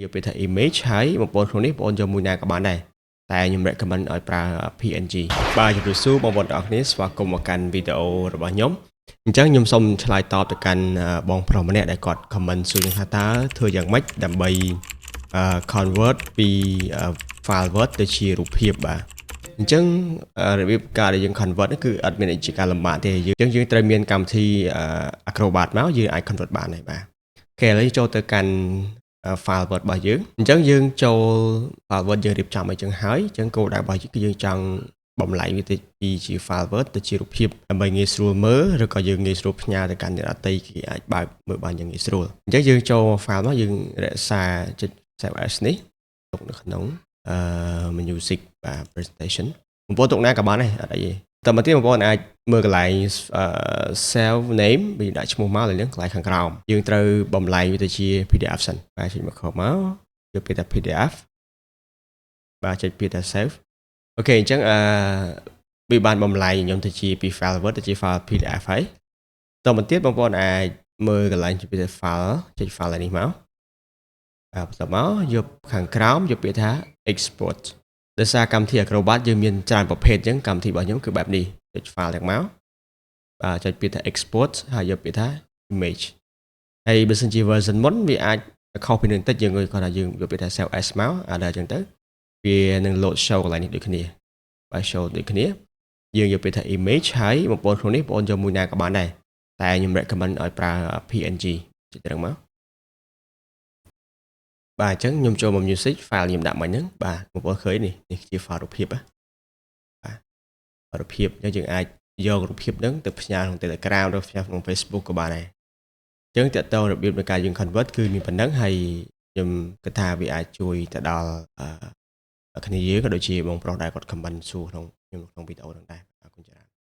យកពាក្យថា image ហើយបងប្អូនក្នុងនេះបងប្អូនយកមួយណាក៏បានដែរតែខ្ញុំ recommend ឲ្យប្រើ PNG។ បាទជម្រាបសួរបងប្អូនទាំងអស់គ្នាស្វាគមន៍មកកាន់វីដេអូរបស់ខ្ញុំអញ្ចឹងខ្ញុំសូមឆ្លើយតបទៅកាន់បងប្រុសម្នាក់ដែលគាត់ comment សួរខ្ញុំថាតើធ្វើយ៉ាងម៉េចដើម្បី convert ពី file Word ទៅជារូបភាពបាទអញ្ចឹងរបៀបការដែលយើង convert នេះគឺអត់មានអីជាការលំបាកទេយើងអញ្ចឹងយើងត្រូវមានកម្មវិធី Acrobat មកយើងអាច convert បានហើយបាទ OK ឥឡូវចូលទៅកាន់ file Word របស់យើងអញ្ចឹងយើងចូល file Word យើងរៀបចំអីចឹងហើយអញ្ចឹងគោលដៅរបស់យើងគឺយើងចង់បំលែងវាទៅពីជា file Word ទៅជារូបភាពដើម្បីងាយស្រួលមើលឬក៏យើងងាយស្រួលផ្ញើទៅកាន់អ្នកដទៃគេអាចបើកមើលបានយ៉ាងងាយស្រួលអញ្ចឹងយើងចូល file មកយើងរក្សាចុច save as នេះទុកនៅក្នុងអឺ music បាទ presentation បងប្អូនទុកណាក៏បានដែរអត់អីទេតមកទៀតបងប្អូនអាចមើលកន្លែង save name វាដាក់ឈ្មោះមកលើនឹងកន្លែងខាងក្រោមយើងត្រូវបំលែងវាទៅជា PDF សិនបាទចុចមកខមកយកពាក្យថា PDF បាទចុចពាក្យថា save OK អញ្ចឹងអឺវាបានបំលែងខ្ញុំទៅជាពី file Word ទៅជា file PDF ហើយតមកទៀតបងប្អូនអាចមើលកន្លែងពាក្យថា file ចុច file នេះមកបាទបន្ទាប់មកយកខាងក្រោមយកពាក្យថា export ដោយសារកម្មវិធី Acrobat យើងមានច្រើនប្រភេទអញ្ចឹងកម្មវិធីរបស់ខ្ញុំគឺបែបនេះចុច file ទាំងមកបាទចុចពាក្យថា export ហើយយកពាក្យថា image ហើយបើសិនជា version មុនវាអាចខុសពីនឹងតិចយើងគាត់ថាយើងយកពាក្យថា save as មកអាដល់អញ្ចឹងទៅវានឹង load show កន្លែងនេះដូចគ្នាបាទ show ដូចគ្នាយើងយកពាក្យថា image ហើយបងប្អូនក្នុងនេះបងប្អូនយកមួយណាក៏បានដែរតែខ្ញុំ recommend ឲ្យប្រើ PNG ចុចត្រឹងមកបាទអញ្ចឹងខ្ញុំចូលមក music file ខ្ញុំដាក់មិញហ្នឹងបាទបងប្អូនឃើញនេះនេះជា file រូបភាពណាបាទរូបភាពអញ្ចឹងយើងអាចយករូបភាពហ្នឹងទៅផ្ញើក្នុង Telegram ឬផ្ញើក្នុង Facebook ក៏បានដែរអញ្ចឹងតើតើរបៀបនៃការយើង convert គឺមានប៉ុណ្ណឹងហើយ ខ្ញុំគិតថាវាអាចជួយទៅដល់អឺគ្នាយើងក៏ដូចជាបងប្រុសដែលគាត់ comment សួរក្នុងខ្ញុំក្នុងវីដេអូហ្នឹងដែរ។